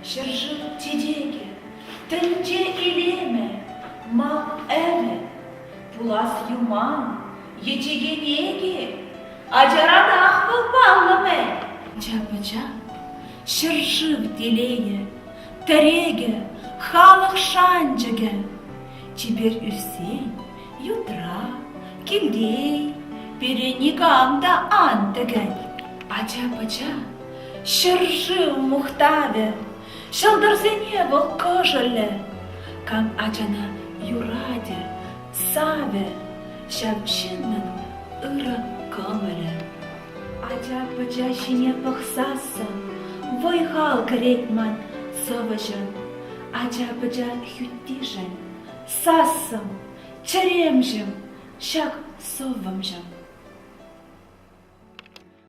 Ҫӗршыв чечекӗ, тӗнче илемӗ, мал ӗмӗт, пулас юман е чекенек-и, ачаранах вӑл паллӑ-мӗн. Ача-пӑча ҫӗршыв телейӗ, тӗрекӗ, халӑх шанчӑкӗ. Чипер ӳссен ютра, килте пире никам та ан тӗкӗн. Ача-пӑча ҫӗршыв мухтавӗ, ҫӑлтӑрсене вӑл кӑшӑлӗ. Кам ачана юратӗ, савӗ, ҫав ҫыннӑн ырӑ кӑмӑлӗ. Ача-пӑча ҫине пӑхсассӑн вӑй-хал кӗрет ман сӑвӑҫӑн. Ача-пӑча хӳттишӗн сассӑм, чӗремҫӗм, ҫак сӑввӑмҫӑм.